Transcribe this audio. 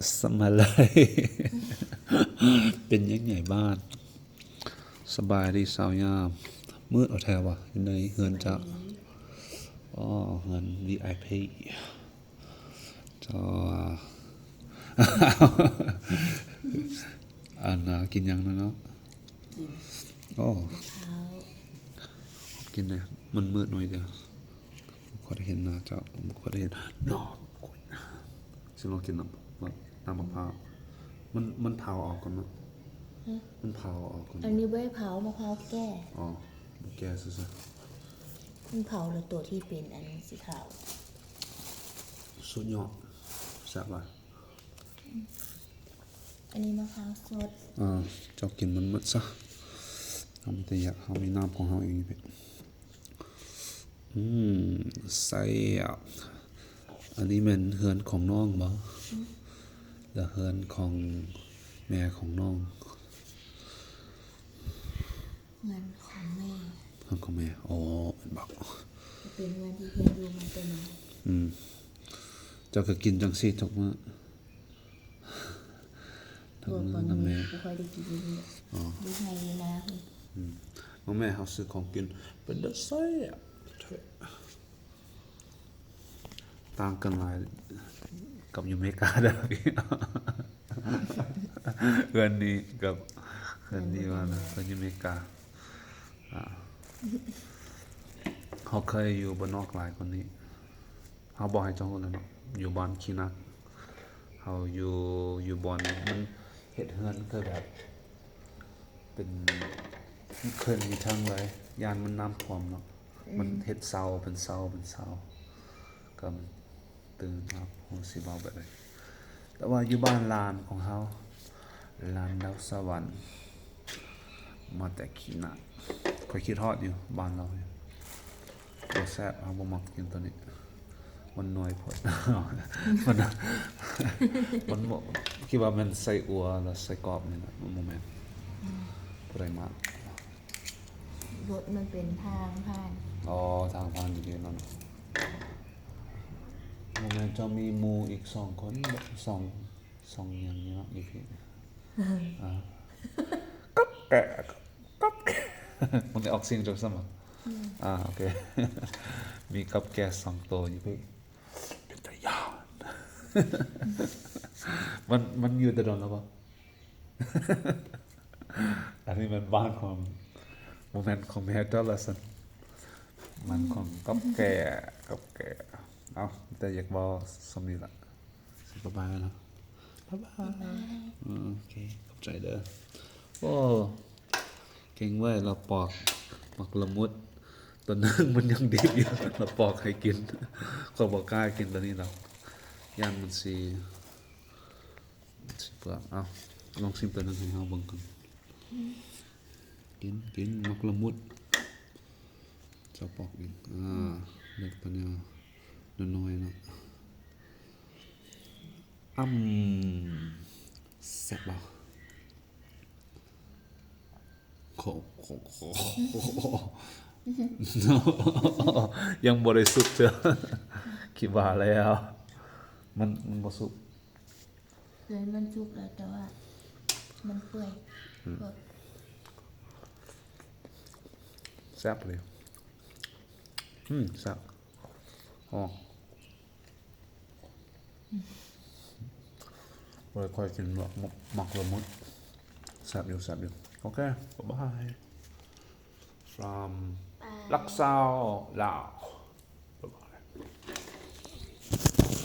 ສະມາໄລ ເປັນຫຍັງໃຫຍ່ບ້ານ? ສະບາຍດີສາວຍາມ. ມືດເອົາແທ້ວະ ຢູ່ໃນເຮືອນເຈົ້າ. ອໍ ເຮືອນ ວີໄອພີ ເຈົ້າ. ອັນນ່າ ກິນຫຍັງນະເນາະ? ກິນ ໂອ້ ມະພ້າວ ກິນແດ່ ມັນມືດໜ້ອຍດຽວ. ບໍ່ຄ່ອຍໄດ້ເຫັນໜ້າເຈົ້າ ບໍ່ຄ່ອຍໄດ້ເຫັນໜ້າ. ຊິລອງກິນນ້ຳ ນ້ຳມະພ້າວ. ມັນ ມັນເຜົາອອກກ່ອນເນາະ. ຮະ? ມັນເຜົາອອກກ່ອນ. ອັນນີ້ບໍ່ໄດ້ເຜົາ ມະພ້າວແກ່. ອໍ ບໍ່ແກ່ຊື່ໆ. ມັນເຜົາແລ້ວ ໂຕທີ່ເປັນອັນສີຂາວ. ສຸດຍອດ ແຊບຫຼາຍ. ອັນນີ້ມະພ້າວສົດ. ອ່າ ເຈົ້າກິນມັນໝົດຊະ. ເຮົາມີແຕ່ຢາກ ເຮົາມີນ້ຳຂອງເຮົາເອງຢູ່ພີ້. ອືມ ແຊບ. ອັນນີ້ແມ່ນເຮືອນຂອງນ້ອງບໍ່? ອືມ ແລະ ເຮືອນຂອງແມ່ຂອງນ້ອງ? ເຮືອນຂອງແມ່. ເຮືອນຂອງແມ່. ອໍ ແມ່ນບໍ່? ກໍເປັນເຮືອນທີ່ເພິ່ນຢູ່ມາແຕ່ນ້ອຍ. ອືມ ເຈົ້າກໍກິນຈັ່ງຊີ້ທຸກມື້? ທຸກມື້ນຳແມ່. ບໍ່ ບໍ່ຄ່ອຍໄດ້ກິນຢູ່ນີ້. ອໍ ຢູ່ໄຮ່ຢູ່ນາພຸ້ນ. ອືມ ນ້ອງແມ່ ເຮົາຊື້ຂອງກິນເປັນຕາແຊບແທ້. ຕ່າງກັນຫຼາຍກັບຢູ່ເມກາເດີ. ເຮືອນນີ້ກັບເຮືອນນີ້ວ່ານະ ເຮືອນຢູ່ເມກາ. ອ່າ ເຮົາເຄີຍຢູ່ບ້ານນອກຫຼາຍກວ່ານີ້. ເຮົາບອກໃຫ້ເຈົ້າຮູ້ແລ້ວເນາະ ຢູ່ບ້ານຂີ້ໜັກ. ເຮົາຢູ່ ຢູ່ບ່ອນມັນເຮັດເຮືອນຄືແບບ ເປັນເຂື່ອນຢູ່ເທິງເລີຍ ຢ້ານມັນນ້ຳຖ້ວມເນາະ. ອືມ ມັນເຮັດເສົາເປັນເສົາເປັນເສົາ ກໍມັນຕື່ນມາ ບໍ່ຮູ້ຊິເວົ້າແບບໃດ. ແຕ່ວ່າຢູ່ບ້ານຫຼານຂອງເຮົາ ຫຼານດາວສະຫວັນ ມາແຕ່ຂີ້ໜາ ຂ້ອຍຄິດຮອດຢູ່ບ້ານລາວຢູ່. ບໍ່ແຊບ ເຮົາບໍ່ມັກກິນໂຕນີ້ ມັນໜ້ອຍໂພດ. ມັນ ມັນບໍ່ ຄິດວ່າແມ່ນໄສ້ອົ່ວ ແລ້ວໄສ້ກອກນີ້ນະ ມັນບໍ່ແມ່ນ. ອືມ ຜູ້ໃດມັກ ລົດມັນເປັນທາງຜ່ານ. ອໍ ທາງຜ່ານຢູ່ນີ້ເນາະ. ບໍ່ແມ່ນເຈົ້າມີໝູ່ອີກສອງຄົນ ສອງ ສອງຫຍັງນີ້ເນາະ ຢູ່ພີ້. ອ່າ ກັບແກະ ກັບແກະ ມັນໄດ້ອອກສຽງຈັກຊັ້ນບໍ່? ອືມ ອ່າ ໂອເຄ ມີກັບແກະສອງໂຕຢູ່ພີ້. ເປັນຕາຢ້ານ. ມັນ ມັນຢູ່ແຕ່ດົນແລ້ວບໍ່? ອັນນີ້ແມ່ນບ້ານຂອງ ບໍ່ແມ່ນຂອງແມ່ເຈົ້າລະຊັ້ນ. ບ້ານຂອງກັບແກະ ກັບແກະ. ເອົ້າ ແຕ່ຢາກເວົ້າສ່ຳນີ້ລະ. ຊິບາຍບາຍແລ້ວເນາະ. ບາຍບາຍ. ບາຍບາຍ. ອືມ ໂອເຄ ຂອບໃຈເດີ. ໂອ້ ເກັ່ງເວີຍ ລາວປອກໝາກລະມຸດ ຕອນໜຶ່ງມັນຍັງດິບຢູ່ ລາວປອກໃຫ້ກິນ. ຂ້ອຍບໍ່ກ້າກິນຕອນນີ້ດອກ ຢ້ານມັນຊິ ຊິເປືອກ. ເອົາ ລອງຊິມຕົວໜຶ່ງໃຫ້ເຮົາເບິ່ງກ່ອນ. ອືມ ກິນ ກິນໝາກລະມຸດ. ເຈົ້າປອກເອງ. ອ່າ ເລືອກຕົວນ້ອຍໆເນາະ. ອຳ ແຊບບໍ່? ໂຄ ໂຄ ໂຄ ຍັງບໍ່ໄດ້ສຸກເທື່ອ. ຄິດວ່າແລ້ວ ມັນ ມັນບໍ່ສຸກ. ເອີ ມັນສຸກແລ້ວ ແຕ່ວ່າມັນເປື່ອຍ. ອືມ ແຊບເລີຍ. ອືມ ແຊບ. ອໍ ບໍ່ໄດ້ຄ່ອຍກິນໝາກ ໝາກລະມຸດ. ແຊບຢູ່ ແຊບຢູ່. ໂອເຄ ບາຍບາຍ from ລັກຊາວ ລາວ.